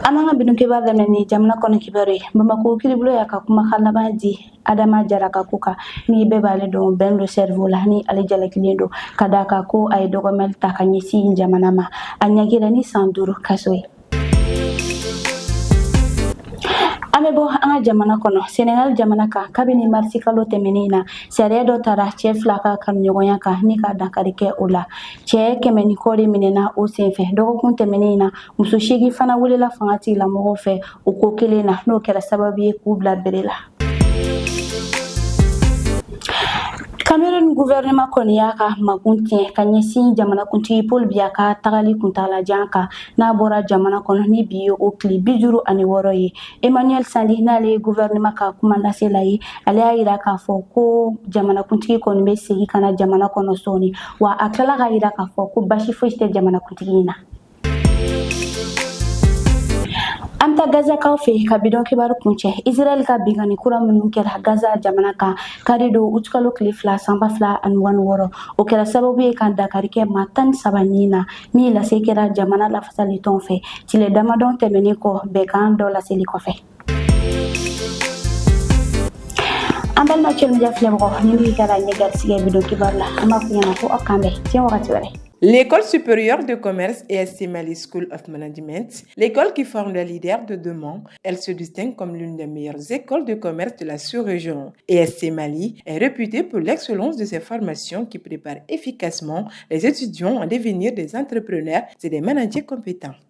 An b'an ka bi don kibaru daminɛ ni jamana kɔnɔ kibaru ye. Bamakɔ kiribulon y'a ka kumakan laban di Adama Jara ka ko kan, ni bɛɛ b'ale dɔn Ben le cerveau la, ni ale jalakilen don ka d'a kan ko a ye dɔgɔmɛli ta ka ɲɛsin jamana ma. A ɲangira ni san 5 kaso ye. An bɛ bɔ an ka jamana kɔnɔ, Senegal jamana kan, kabini marisi kalo tɛmɛnen na, sariya dɔ tara cɛ fila ka kanuɲɔgɔnya kan ni ka dankari kɛ o la. Cɛ 100 ni kɔ de minɛna o senfɛ. Dɔgɔkun tɛmɛnen na, muso 8 fana welela fanga tigilamɔgɔw fɛ o ko kelen na, n'o kɛra sababu ye k'u bila bere la. Cameroun gouvernement kɔni y'a ka makun tiɲɛ ka ɲɛsin jamanakuntigi Paul Biya ka tagali kuntagalajan kan, n'a bɔra jamana kɔnɔ ni bi ye o tile 56 ye. Emmanuel Sandi, n'ale ye gouvernement ka kumalasela ye, ale y'a yira k'a fɔ ko jamanakuntigi kɔni bɛ segin ka na jamana kɔnɔ sɔɔni, wa a tilala k'a yira k'a fɔ ko basi foyi tɛ jamanakuntigi in na. An bɛ taa Gazakaw fɛ ka bi don kibaru kuncɛ. Israɛl ka binkanni kura minnu kɛra Gaza jamana kan kari don utikalo tile 2 san 2026, o kɛra sababu ye ka dankari kɛ maa 13 ni na, min lase kɛra jamana lafasalitɔn fɛ tile damadɔ tɛmɛnen kɔ bɛnkan dɔ laseli kɔfɛ. An balima cɛlɛnja filɛbagaw, ni min kɛra ɲɛ garisigɛ bi don kibaru la, an b'a fɔ ɲɛna ko aw k'an bɛn diɲɛ wagati wɛrɛ. L'École supérieure de commerce ESC Mali School of Management, l'école qui forme les leaders de demain, elle se distingue comme l'une des meilleures écoles de commerce de la sous-région. ESC Mali est réputée pour l'excellence de ses formations qui préparent efficacement les étudiants à devenir des entrepreneurs et des managers compétents.